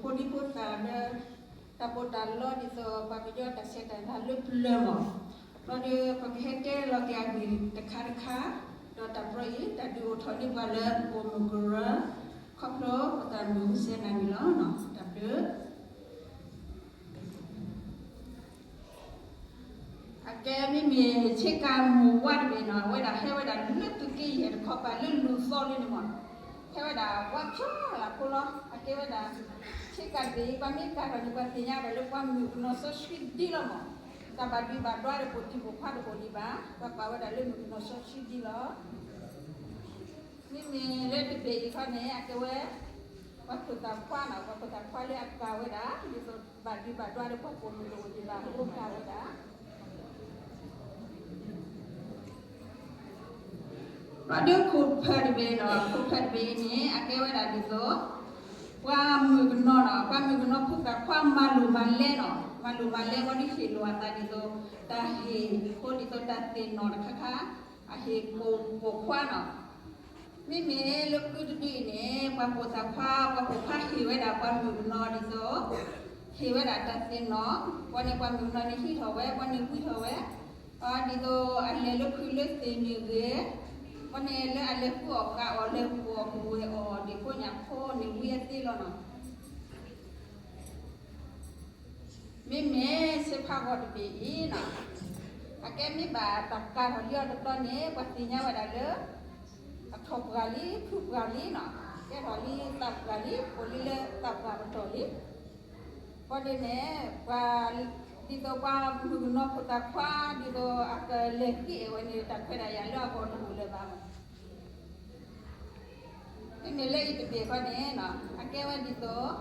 ဖိဒံဖိသၣ်လၢ တၢ်ပီးတၢ်လီဒ်သိး ပှၤကညီတၢ်ဆဲးတၢ်လၤလၢပျၢၤမး, ဘျီဒီး ပကဟဲတဲလီၤက့ၤအဂ့ၢ်တခါတခါ, ဒီးတၢ်ပီအံၤ တၢ်ဒုးအိၣ်ထီၣ်န့ၢ်ပှၤလၢပအိၣ်မုၢ်ကရၢ, ခီဖျိပသးမုၢ်မဆဲးနၤန့ၣ်လီၤ. တၢ်ဘျုး အကဲမ့မ့ၢ်ဆ့ကၤမုၢ်ဝါတဘ့ၣ်နီၤ, အဝဲဒၣ်ဟဲဝဲဒၣ်လၢသုးက့ယဲၢ်တခီပၤလၢလူၤသီလံန့ၣ်မး, ဟဲဝဲဒၣ်ဝါဖျါလၢဖိလီၤ. အကဲဝဲဒၣ် ဆ့ကၤတဘ့ၣ်အံၤ ပှၤမ့ၢ်ကၤထီၣ်န့ၣ် ပှၤသ့ၣ်ညါဝဲဒၣ်လၢပှၤမုၣ်ကနီၤစီဆှံဒ်လီၤမး, တၢ်ဘၣ်ဒုးဘၣ်ဒွါတအိၣ်ဒံး ပိာ်ခွါတအိၣ်ဒံးဘၣ်, ပှၤပာ်ဝဲဒၣ်လၢမုၣ်ကနီၤစီဆှံဒ်လီၤ. မ့မ့ၢ်လၢတဘ့ၣ်အံၤခီန့ၣ် အကဲဝဲ ပှၤခိၣ်သၣ်ခွါနီၤ, ပှၤခိၣ်သၣ်ခွါလၢအကၤဝဲဒၣ် ဒ်သိးဘၣ်ဒုးဘၣ်ဒွါလၢပှၤပိာ်မုၣ်တအိၣ်ဒံးဘၣ် အဃိကၤဝဲဒၣ်. ဘျီဒီးခိၣ်ဖၢၣ်တဘ့ၣ်နီၤ, ခိၣ်ဖၢၣ်တဘ့ၣ်အံၤန့ၣ် အကဲဝဲဒၣ်ဒ်သိး ပှၤမုၣ်ကနီၤနီၤ, ပှၤမုၣ်ကနီၤဖိသၣ်ခွါမၤလိာ်မၤလဲနီၤ, မၤလိာ်မၤလဲဝံၤဒီးဟ့ၣ်လီၤအသးဒ်သိး တၢ်ဟ့ၣ်အဃိဒ်သိးတၢ်သ့ၣ်နီၣ်တခါခါ, အဟ့ၣ်ပိာ်ပိာ်ခွါနီၤ. မ့မ့ၢ်လၢကုတဒုအံၤန့ၣ် ပှၤပိာ်သၣ်ခွါ ပှၤပိာ်ခွါဟ့ၣ်ဝဲဒၣ်ပှၤမုၣ်ကနီၤဒ်သိး ဟ့ၣ်ဝဲဒၣ်တၢ်သ့ၣ်နီၣ်, ဘၣ်န့ၣ်ပှၤမုၣ်ကနီၤန့ၣ်ဟံးထီၣ်ဝဲ, ဘၣ်န့ၣ်ဝံထီၣ်ဝဲ, ဒ်သိးအလဲၤလၢခုးလၢသ့ၣ်မ့ၢ်ဂ့ၤ, ဘၣ်န့ၣ်လၢအလဲၤဃုအီၣ်ဃုအီၣ် လဲၤဃုအီၣ်ဃုဝဲအီၣ်ဒ်ကိးညါဖိန့ၣ်ဝံအသ့လီၤနီၤ. မ့မ့ၢ်ဆ့ဖးဂီၤတဘ့ၣ်အံၤနီၤ, အကဲမ့ၢ်ဘၣ်တၢ်ကၤထီၣ်လံအီၤတဘျီန့ၣ် ပှၤသ့ၣ်ညါဝဲဒၣ်လၢ အထီၣ်ပှၢ်လံ ဖုပှၢ်လံနီၤ, ကဲထီၣ်လံသးပှၢ်လံ အိၣ်လံလၢသးပှၢ်ပတီၢ်လံ. ဘၣ်ဒ်န့ၣ် ပှၤ ဒ်သိးပှၤမုၣ်ကနီၤဖိသၣ်ခွါ ဒ်သိးအကလဲၤဃံအဲၣ်ဝဲန့ၣ် တၢ်ခွဲးတၢ်ယာ်လၢအဂီၢ်တအိၣ်လၢၤဘၣ်မး. မ့မ့ၢ်လၢအံၤတဘ့ၣ်ဃီန့ၣ် အကဲဝဲဒ်သိး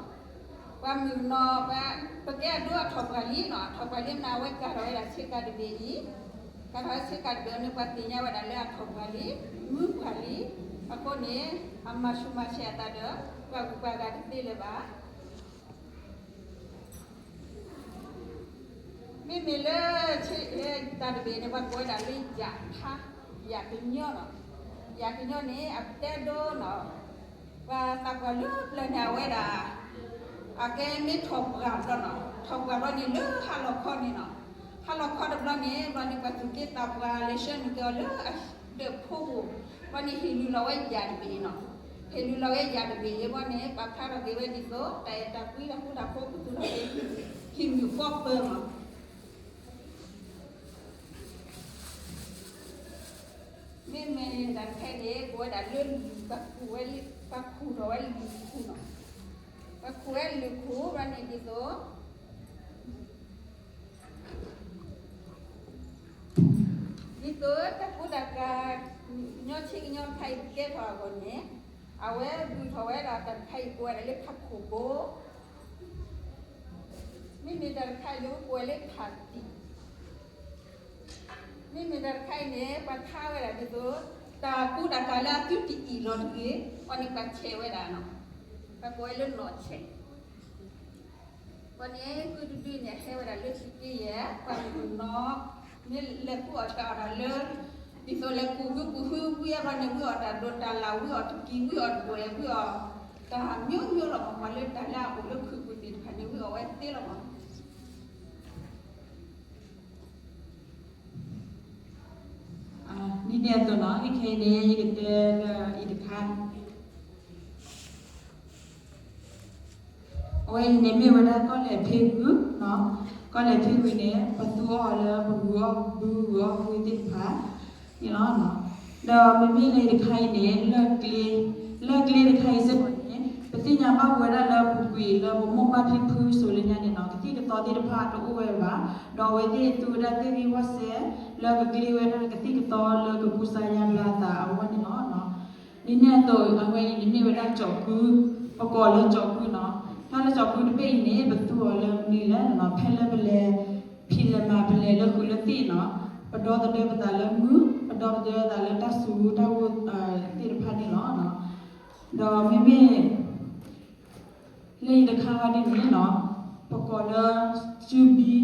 ပှၤမုၣ်ကနီၤ ပကဲအဒိအထီၣ်ပှၢ်လံနီၤ, အထီၣ်ပှၢ်လံမနုၤ အဝဲကၤထီၣ်ဝဲဒၣ်ဆ့ကၤတဘ့ၣ်အံၤ, ကၤထီၣ်ဆ့ကၤတဘ့ၣ်အံၤန့ၣ် ပှၤသ့ၣ်ညါဝဲဒၣ်လၢအထီၣ်ပှၢ်လံ မုၢ်ပှၢ်လံ, အဃိန့ၣ် အမၤဆူၣ်မၤဆဲးအသးဒီး ပှၤဂုၤပှၤဂၤတသ့လၢၤဘၣ်. မ့မ့ၢ်လၢ တၢ်တဘ့ၣ်န့ၣ် ပှၤကိးဝဲဒၣ်လၢယၣ်ထါ, ယၣ်ကညီနီၤ, ယၣ်ကညီန့ၣ် အပတဲဒိနီၤ, ပှၤသးပှၢ်လၢပျၢၤန့ၣ် အဝဲဒၣ် အကဲမ့ၢ်ထီၣ်ပှၢ်ဘျီနီၤ, ထီၣ်ပှၢ်ဘျီန့ၣ်လၢဟါလီၤခီန့ၣ်နီၤ, ဟါလီၤခီတဘျီန့ၣ် ဘျီန့ၣ် ပှၤသူၣ်က့သးပှၢ်လဲၤဆှၢနုာ်က့ၤအီၤလၢအဒၢးဖိပူၤ, ဘၣ်န့ၣ်ဟ့ၣ်လုၢ်လီၤဝဲယၣ်တဘ့ၣ်နီၤ, ဟ့ၣ်လုၢ်လီၤဝဲယၣ်တဘ့ၣ်အံၤ ဘၣ်န့ၣ် ပာ်ဖျါထီၣ်က့ၤဝဲဒ်သိး တၢ်အဲၣ်တၢ်ကွံတၢ်ဃူတၢ်ဖိး ကသူၣ်ထီၣ်က့ၤ ဟံၣ်မုၣ်ဃီပၢၤမး. မ့မ့ၢ်တၢ်တခါအံၤန့ၣ် ကိးဝဲဒၣ်လၢလုၢ် ပှၤခူၣ်ဝဲလၢ ပှၤခူၣ်ထီၣ်ဝဲလုၢ်ခူၣ်နီၤ, ပှၤခူၣ်ဝဲလုၢ်ခူၣ် ဘၣ်န့ၣ်ဒ်သိး ဒ်သိးတၢ်ကူတၢ်ကၤ ကညီဆံးကညီဖးအံၤကဲထီၣ်အဂီၢ်န့ၣ် အဝဲဘုၣ်ထီၣ်ဝဲဒၣ်တၢ်တခါအံၤကိးဝဲဒၣ်လၢဖးခိၣ်ဘိ, မ့မ့ၢ်တၢ်တခါအံၤန့ၣ် ကိးဝဲလၢဖးတံၢ်, မ့မ့ၢ်တၢ်တခါအံၤန့ၣ် ပှၤထါဝဲဒၣ်ဒ်သိး တၢ်ကူတၢ်ကၤလၢအသုတအံၣ်လီၤတဂ့ၤ, အီၤန့ၣ်ပှၤဆဲးဝဲဒၣ်နီၤ, ပှၤကိးဝဲလၢနီၢ်ဆဲး. ဘၣ်န့ၣ် ကုတဒုန့ၣ် ဟဲဝဲဒၣ်လၢသုးက့ယဲၢ် ပှၤမုၣ်ကနီၤ မ့ၢ်လဲၤဃုအီၣ်တၢ်အီၣ်တၢ်လၢ ဒ်သိးလဲၤကူၣ်ဟုကူၣ်ဟုဝံၤအဘျီန့ၣ် ဝံအီၣ်တၢ်ဒိးတၢ်လၢ် ဝံအီၣ်တကံၢ် ဝံအီၣ်တဝဲၢ် ဝံအီၣ်တၢ်မျိုးမျိုးလီၤမး, ပှၤလၢတၢ်လၢအအိၣ်လၢခုးပူၤသ့ၣ်တဖၣ်န့ၣ် ဝံအီၣ်ဝဲသ့လီၤမး. ဒ်န့ၣ်အသိးနီၤ ခဲအံၤန့ၣ် ယကတဲလၢအံၤတခါ အဝဲအံၤန့ၣ်မ့ၢ်ဝဲဒၣ်ကီၢ်လဲၣ်ဖ့ဂုၢ်, ကီၢ်လဲၣ်ဖ့ဂုၢ်န့ၣ် ပသူအီၤလၢပဂုၤအီၣ်ဘုဂုၤအီၣ်ဘုသ့ၣ်တဖၣ်န့ၣ်လီၤ. ဒီးမ့မ့ၢ်လၢတခါအံၤန့ၣ် လၢကျဲ, လၢကျဲတခါအံၤစ့ၢ်ကီးန့ၣ် ပသ့ၣ်ညါဘၣ်ဝဲဒၣ်လၢပူၤကွံာ်လၢပမိၢ်ပၢ်ဖံဖုစိၤလၢညါန့ၣ်နီၤ ကသံၣ်ကသီသ့ၣ်တဖၣ်တအိၣ်ဝဲဘၣ်, ဒီးအဝဲသ့ၣ်သူဝဲဒၣ်သ့ၣ်ဂံၢ်ဝီစဲး လၢကကျ့ဝဲဒၣ်ကသံၣ်ကသီလၢကကူစါယါဘျါအသးအဂီၢ်န့ၣ်လီၤ. ဒ်န့ၣ်အသိး အဝဲအံၤန့ၣ်မ့ၢ်ဝဲဒၣ်ကၠီၣ်ကု, ပကိးလၢကၠီၣ်ကုနီၤ. တၢ်လၢကၠီၣ်ကုတဘ့ၣ်အံၤန့ၣ် ပသူအီၤလၢမနုၤလဲၣ်နီၤ, ဖဲလၢပလဲၤဖံးလဲၤမၤ ပလဲၤလၢဃုာ်လၢသ့ၣ်နီၤ, ပဒီသဒၢပသးလၢမုာ်, ပဒီသဒၢပသးလၢတၢ်စူၤတၢ်ဂိၢ်သ့ၣ်တဖၣ်န့ၣ်လီၤ. ဒီးမ့မ့ၢ် လၢယတခါဝဲဒ်န့ၣ်နီၤ, ပကိးလၢ စုဘံ ဒ်န့ၣ်အသိး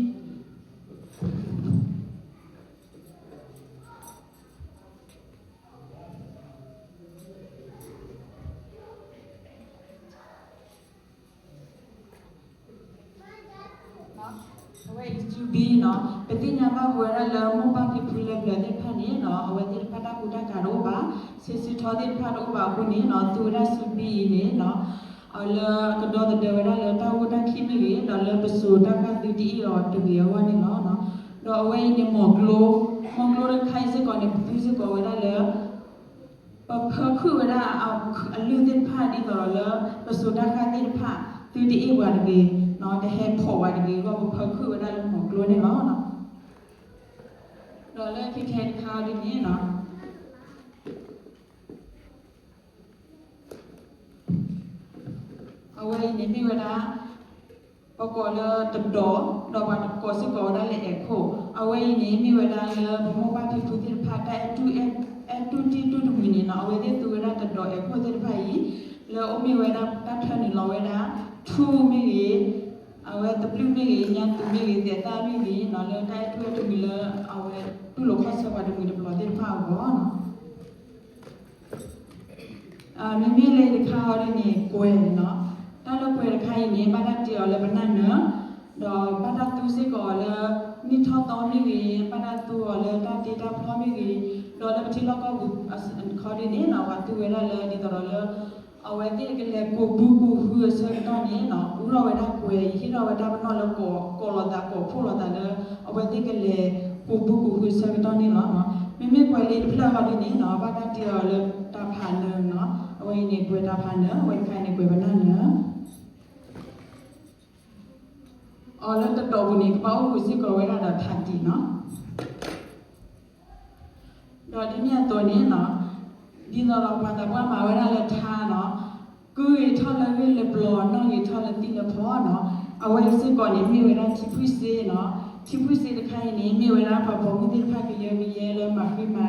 ဆ့ဆူဘံနီၤ, ပသ့ၣ်ညါဘၣ်ဝဲဒၣ်လၢမိၢ်ပၢ်ဖံဖုလၢပျၢၤသ့ၣ်တဖၣ်န့ၣ်နီၤ, အဝဲသ့ၣ်တဖၣ်တၢ်ကူတၢ်ကၤတအိၣ်ဘၣ်, ဆ့ဆူထီသ့ၣ်တဖၣ်တအိၣ်ဘၣ်အဃိန့ၣ်နီၤ, သူဝဲဒၣ်ဆူဘံအံၤန့ၣ်နီၤ, အလၢကဒီသဒၢဝဲဒၣ်လၢတၢ်ဂိၢ်တၢ်ချံမ့ၢ်ဂ့ၤ, ဒီးလၢပစိၤတၢ်ဃၢ်သုတအ့ၣ်အီၤတဂ့ၤအဂီၢ်န့ၣ်လီၤ. ဒီးအဝဲအံၤန့ၣ် မီၤကျိ, မီၤကျိတခါအံၤစ့ၢ်ကီးန့ၣ် ပသူစ့ၢ်ကီးဝဲဒၣ်လၢ ပဖၢခုၣ်ဝဲဒၣ်အလုၢ်သ့ၣ်တဖၣ်ဒ်သိးဒီးလၢ ပစိၤတၢ်ဃၢ်သ့ၣ်တဖၣ် သုတအ့ၣ်ပှၤတဂ့ၤ, တဟဲဖီၣ်ပှၤတဂ့ၤအဂီၢ် ပဖၢခုၣ်ဝဲဒၣ်လၢမီၤကျိန့ၣ်လီၤ. ဒီးလၢခဲခဲတခါအံၤဒ်န့ၣ်နီၤ အဝဲအံၤန့ၣ်မ့ၢ်ဝဲဒၣ် ပကိးလၢတဒီး, ဒီးပှၤကိးစ့ၢ်ကီးဝဲဒၣ်လၢအဲၤခိၣ်, အဝဲအံၤန့ၣ်မ့ၢ်ဝဲဒၣ်လၢပမိၢ်ပၢ်ဖံဖုသ့ၣ်တဖၣ် တၢ်အဲၣ်တူၢ်တံၢ်တူၢ်တမှံၤန့ၣ်နီၤ, အဝဲသ့ၣ်သူဝဲဒၣ်တဒီးအဲၤခိၣ်သ့ၣ်တဖၣ်အံၤ လၢအအိၣ်မ့ၢ်ဝဲဒၣ်တၢ်ထၢနုာ်လီၤဝဲဒၣ် ထူၣ်မ့ၢ်ဂ့ၤ, အဝဲသဘျုၣ်မ့ၢ်ဂ့ၤ, ညါသူမ့ၢ်ဂ့ၤ, သဲးသၣ်မ့ၢ်ဂ့ၤနီၤ, လၢတၢ်အဲၣ်တူၢ်အဲၣ်တမှံၤလၢအဝဲတူၢ်လိာ်ခီၣ်ဆၢပှၤတမှံၤတပျီၤသ့ၣ်တဖၣ်အဂီၢ်နီၤ. မ့မ့ၢ်လၢတခါအံၤဒ်န့ၣ် ကွဲၤနီၤ, တၢ်လၢကွဲၤတခါအံၤန့ၣ် ဘၣ်တၢ်တ့အီၤလၢပနၢ်နၢၤ, ဒီးဘၣ်တၢ်သူစ့ၢ်ကီးအီၤလၢ နံၣ်ထီၣ်သီမ့ၢ်ဂ့ၤ, ဘၣ်တၢ်သူအီၤလၢတၢ်တ့တၢ်ဖျီမ့ၢ်ဂ့ၤ, ဒီးလၢပထံလီၢ်ကီၢ်ပူၤခီဒ်န့ၣ်နီၤ ပှၤသူဝဲဒၣ်လၢဒ်သိးဒီးလၢ အဝဲသ့ၣ်ကလဲၤကူးဘုကူးဟုအဆၢကတီၢ်န့ၣ်နီၤ အူထီၣ်ဝဲဒၣ်ကွဲၤအံၤ ဟ့ၣ်ထီၣ်ဝဲဒၣ်ပနီၣ်လၢကိးလီၤသး ကိးဖှိၣ်လီၤသးလၢ အဝဲသ့ၣ်ကလဲၤကူးဘုကူးဟုအဆၢကတီၢ်န့ၣ်လီၤ. မ့မ့ၢ်ကွဲၤလၢတဖျၢၣ်ခီဒ်န့ၣ်နီၤ ဘၣ်တၢ်တ့အီၤလၢတၢ်ဖးနၢၤနီၤ, အဝဲအံၤန့ၣ်ကွဲၤတၢ်ဖးနၢၤ, အဝဲတခါအံၤန့ၣ်ကွဲၤပနၢ်နၢၤ အီၤလၢတတီၤပူၤန့ၣ် ကဘၣ်အိၣ်ဃုာ်စ့ၢ်ကီးဝဲဒၣ်ဒီးထးတံၢ်နီၤ. ဒီးဒ်န့ၣ်အသိးန့ၣ်နီၤ, ဒ်သိးဒီးပှၤသးပှၢ်မၤဝဲဒၣ်လၢထါနီၤ, ကုၢ်ဂ့ၤထီၣ်လၢဂ့ၢ်လၢပျီ, နီၣ်ဂ့ၤထီၣ်လၢသံလၢဖီနီၤ, အဝဲအံၤစ့ၢ်ကီးန့ၣ်မ့ၢ်ဝဲဒၣ်ထံဖုၣ်စ့နီၤ, ထံဖုၣ်စ့တခါအံၤန့ၣ် မ့ၢ်ဝဲဒၣ်ပှၤပိာ်မုၣ်သ့ၣ်တဖၣ်ကယၢကယဲလၢမၤဃံမၤ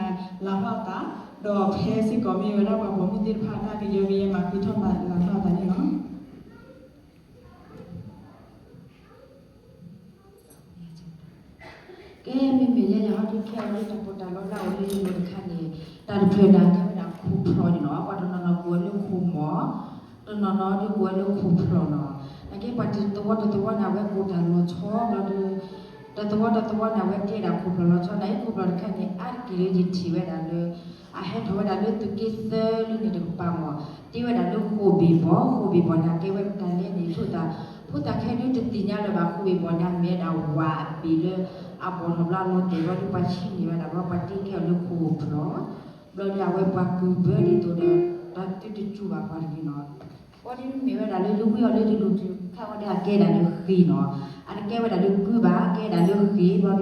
လၤထီၣ်သး, ဒီးဖဲစ့ၢ်ကီးမ့ၢ်ဝဲဒၣ်ပှၤပိာ်မုၣ်သ့ၣ်တဖၣ်တၢ်ကယၢကယဲမၤဃံထီၣ်မၤလၤထီၣ်သးန့ၣ်လီၤ. ကဲ မ့မ့ၢ်ယဲယၤဟီဒုးခဲအံၤဒ် တၢ်ပီးတၢ်လီလၢအအိၣ်လၢယိၤတခါန့ၣ် တၢ်တဖျၢၣ်န့ၣ် ကဲဝဲဒၣ်ခိၣ်ဖျီၣ်န့ၣ်နီၤ, ပှၤတနီၤနီၤကိးဝဲလၢခိၣ်မီၢ်, တနီၤနီၤဒုးကိးဝဲလၢခိၣ်ဖျီၣ်နီၤ, နာ်က့ပှၤတသဝီတသဝီန့ၣ်အဝဲကိးတၢ်လီၤဆီဘျီဒီး တသဝီတသဝီန့ၣ် အဝဲတဲဒၣ်ခိၣ်ဖျီၣ်လီၤဆီ, နာ်က့ခိၣ်ဖျီၣ်တခါန့ၣ် အါတက့ၢ်လၢယထံၣ်ဝဲဒၣ်လၢ အဟဲထီၣ်ဝဲဒၣ်လၢသုးက့သၢလၢန့ၣ်တကပၤမီၢ်, တ့ဝဲဒၣ်လၢဃိာ်ဘ့ၣ်ဘီၣ်, ဃိာ်ဘ့ၣ်ဘီၣ်န့ၣ် အကဲဝဲမတၤလဲၣ်န့ၣ် ထိၣ်သး ဖိသၣ်ခဲဒုးတသ့ၣ်ညါလၢၤဘၣ်, ဃိာ်ဘ့ၣ်ဘီၣ်န့ၣ် အမ့ၢ်ဝဲဒၣ်ဝးအဘ့ၣ်လၢ အဘီၣ်ထီၣ်ဘျီအလီၤတဲာ်ဘျီဒုး ပှၤဆံးန့ၢ်ဝဲဒၣ်ဘျီ ပှၤတ့ခဲအီၤလၢခိၣ်ဖျီၣ်, ဘျီဒုးအဝဲပှၤကုၢ်ဘၢဒ်သိးဒီး တၢ်သုတစူၢ်ဘၣ်ပှၤတဂ့ၤနီၤ. ဘျီဒုးမ့ၢ်ဝဲဒၣ်လၢယဝံအီၤလၢယလူၤတခါဝဲဒၣ်အကဲဒၣ်လၢဃ့ၢ်နီၤ, အတကဲဝဲဒၣ်လၢကုၢ်ဘၣ် အကဲဒၣ်လၢဃ့ၢ်, ဘျီဒုး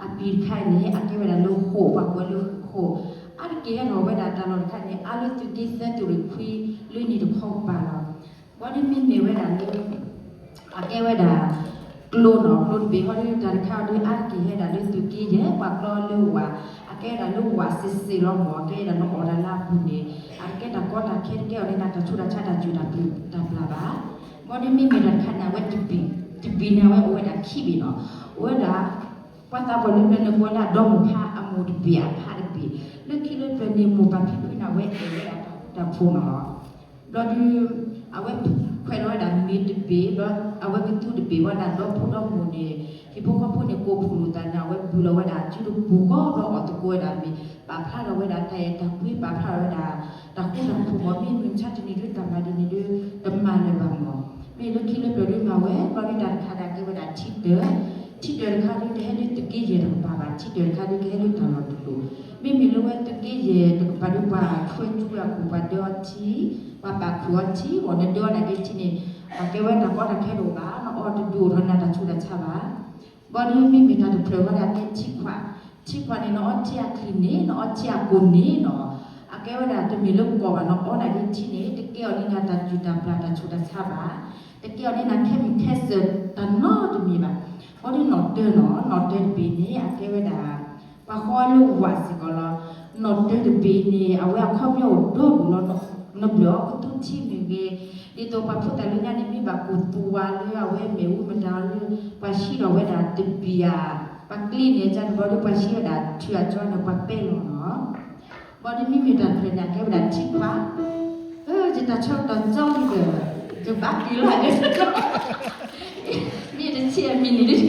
အပံၤတခါအံၤန့ၣ် အကဲဝဲဒၣ်လၢဃိာ် ပှၤကိးလၢဃိာ်, အါတက့ၢ်ဟဲထီၣ်ဝဲဒၣ်တၢ်လီၢ်တခါန့ၣ် အါလၢသုးက့သၢသုးရ့ၣ်ခွံလၢန့ၣ်တခီပၤလီၤ. ဘျီဒုးမ့မ့ၢ်ဝဲဒၣ်လၢ အကဲဝဲဒၣ် ကျိနီၤ, ကျိတဘ့ၣ်ဟီဒုး တၢ်တခါအံၤဒုး အါတက့ၢ်ဟဲဒၣ်လၢသုးက့ယဲၢ် ပှၤကျီလၢဝး, အကဲဒၣ်လၢဝးစ့စ့လီၤမီၢ်, အကဲဒၣ်နအီၣ်တၢ်လၢအပူၤန့ၣ် အတကဲတၢ်ကီတၢ်ခဲတကဲအီၤန့ၣ် နတၢ်ဆူးတၢ်ဆါတၢ်စူၢ်တၢ်ပျၢ်ဘၣ်. ဘျီဒုးမ့မ့ၢ်တၢ်တခါန့ၣ် အဝဲတဘ့ၣ်, တဘ့ၣ်န့ၣ် အဝဲအိၣ်ဝဲဒၣ်ခံဘ့ၣ်နီၤ, အိၣ်ဝဲဒၣ် ပှၤသးပှၢ်လၢပျၢၤန့ၣ် ကိးဝဲဒၣ်ဒီမိၢ်ဖးအမိၢ်တဘ့ၣ်အဖးတဘ့ၣ်, လၢခံလၢပျၢၤန့ၣ် မိၢ်ပၢ်ဖံဖုန့ၣ် အဝဲအဲၣ်ဝဲဒၣ်တၢ်ဃူတၢ်ဖိးနီၤလီၤ. ဘျီဒုး အဝဲခွဲးလီၤဝဲဒၣ်မ့ၤတဘ့ၣ်, ဘျီအဝဲကသူတဘ့ၣ်ဝဲဒၣ်ဒီဖိဒီမိၢ်န့ၣ် ဟံၣ်ဖိဃီဖိန့ၣ် ကိးဖှိၣ်လိာ်သးန့ၣ် အဝဲဘုလီၤဝဲဒၣ်စုတပူၤဃီ ဘျီအီၣ်သကိးဝဲဒၣ်မ့ၤ ပာ်ဖျါထီၣ်ဝဲဒၣ်တၢ်အဲၣ်တၢ်ကွံ ပာ်ဖျါထီၣ်ဝဲဒၣ် တၢ်ဃူတၢ်ဖိးမီၢ်, မ့မ့ၢ်မဆါတနံၤဒုး တၢ်မၤဒ်န့ၣ်ဒုး တမၤလၢၤဘၣ်မီၢ်. မ့ၢ်လၢခံလၢပျၢၤဒုးမၤဝဲ ဘျီဒုးတၢ်တခါဒၣ်ကဲဝဲဒၣ်ထံတၢၢ်, ထံတၢၢ်တခါဒုး တဟဲလၢသုးက့ယဲၢ်တကပၤဘၣ်, ထံတၢၢ်တခါဒုး ကဟဲလၢတၢ်လီၢ်တလိၤ. မ့မ့ၢ်လၢဝဲသုးက့ယဲၢ်တကပၤဒုး ပှၤဆွဲကၠူဝဲအခိၣ် ပှၤဒၢအီထံ, ပှၤပာ်ခုၣ်အီထံ, အီၣ်နဒၢအီၣ်နၤဒ်ထံန့ၣ် အကဲဝဲတၢ်ကီတၢ်ခဲတအိၣ်ဘၣ်, နအီၣ်တဒုးအိၣ်ထီၣ်နၤတၢ်ဆူးတၢ်ဆါဘၣ်. ဘျီဒုးမ့မ့ၢ်တၢ်တဖျၢၣ်ဝဲဒၣ်ကဲထံခွး, ထံခွးန့ၣ် နအီထံအချံန့ၣ် နအီထံအကိၢ်န့ၣ်နီၤ, အကဲဝဲဒၣ်တမ့ၢ်လၢကီၢ်ဘၣ်, နအီနၤဒ်ထံန့ၣ် တကဲအီၤန့ၣ်နၤတၢ်စူၢ်တၢ်ပျၢ်တၢ်ဆူးတၢ်ဆါဘၣ်, တကဲအီၤန့ၣ်နၤခဲမုၢ်ခဲစၢၤတၢ်နီတမံၤဘၣ်. ဘျီဒုးနီၣ်တၢၤနီၤ, နီၣ်တၢၤတဘ့ၣ်န့ၣ် အကဲဝဲဒၣ် ပှၤဃီလၢဝးစ့ၢ်ကီးလီၤ. နီၣ်တၢၤတဘ့ၣ်န့ၣ် အဝဲအခီပညီအိၣ်ဒီဒူၣ်လီၤ. နဘျၢၣ်အီၤကသူထံမ့ၢ်ဂ့ၤ, ဒ်သိးပှၤဖိသၣ်လၢညါန့ၣ် မ့ၢ်ဘၣ်ကူၣ်သူဝါလၢအဝဲမ့ၣ်အူမတၤလၢ ပှၤဟံးထီၣ်ဝဲဒၣ်တဘ့ၣ်ဧါ, ပှၤကျ့န့ၣ် ကၢ်တဘျီဒုး ပှၤဟံးဝဲဒၣ်ထုအကၠီန့ၣ် ပှၤပဲလီၤနီၤ. ဘျီဒုးမ့မ့ၢ်တၢ်ဖျၢၣ်န့ၣ် အကဲဝဲဒၣ်ထံခွး, ယတၢ်ဆၢကတီၢ်ကၠီလံဒီး ယဘၣ်က့ၤလီၤ, မ့ၢ်တဆံးအမံၤန့ၣ်